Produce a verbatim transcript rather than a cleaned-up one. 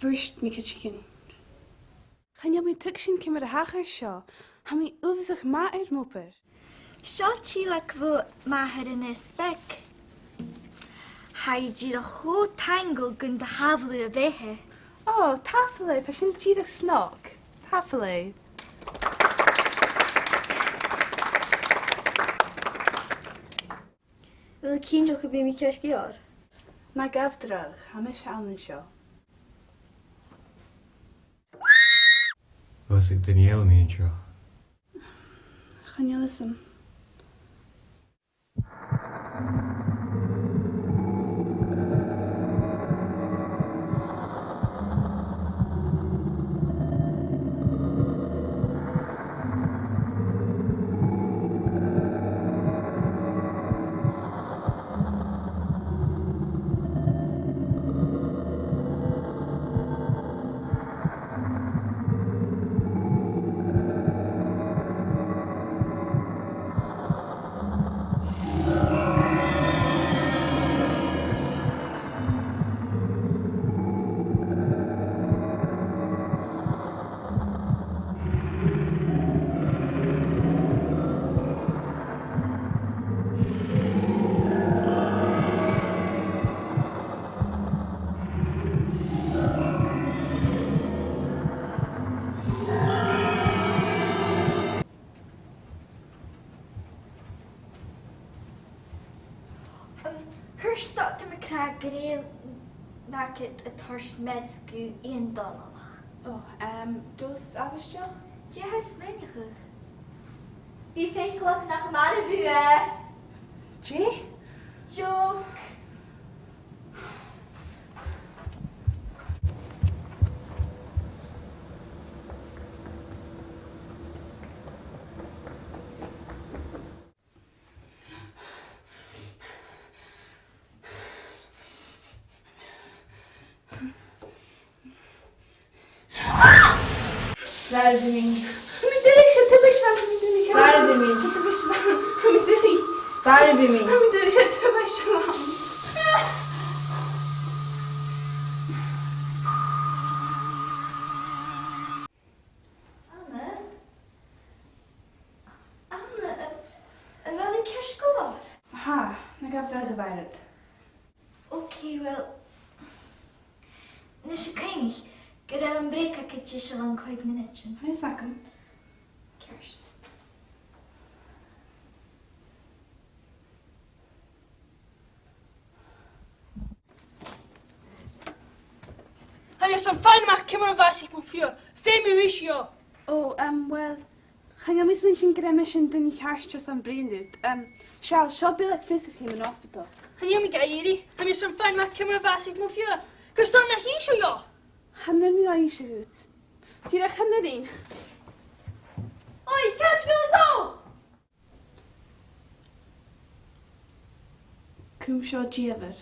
Bhris mi cuideigin. Chan eil mi a' tuigsinn ciamar a thachair seo. Tha mi uabhasach math air m' obair. Seo tìodhlac bho m' athair an Easbaig. Tha e dìreach cho taingeil gun do shàbhail thu a bheatha. Ò, tapadh leibh, tha sin dìreach snog. Tapadh leibh. A bheil thu cinnteach gum bi mi ceart gu leòr? Na gabh dragh, tha mise ann an seo. Bhòsaich Danielle mi an seo. Chan eil fhios agam. Um, thuirt Doctor McCrath gur e an agad a thuirt meds gu Iain Dòmhnallach. Ò, um, dòchas àbhaisteach? Dè tha thu a' smaoineachadh? Bidh e faiceallach nach maireann thu e. Dè? Joke. Barbie mi. Tha mi duilich, 's e tubaist a bh' ann, tha mi duilich. Barbie mi. 'S e tubaist a bh' ann, tha mi duilich. Barbie mi. Tha mi duilich, 's e tubaist a bh' ann. Anna? Anna, a, a bheil thu ceart gu leòr? Tha, na gabh dragh, a Mhairead. Ok, well, a-nis, cuimhnich gun robh am break agad deiseil ann an còig mionaidean. Tha fhios agam. Ceart. Tha mi airson faighinn a-mach ciamar a bhàsaich mo phiuthar. Feumaidh mi innse dhomh. Ò, um, well, chan eil mi a' smaointinn gur e mise an duine cheart airson bruidhinn riut. Um, seall, seo bileag fiosrachaidh mun ospadal. Chan eil mi ga iarraidh. Tha mi airson faighinn a-mach ciamar a bhàsaich mo phiuthar. Carson nach innis thu dhomh? Chan urrainn dhomh innse dhut. Dìreach chan urrainn. Oi, càit a bheil thu? Cùm seo dìomhair.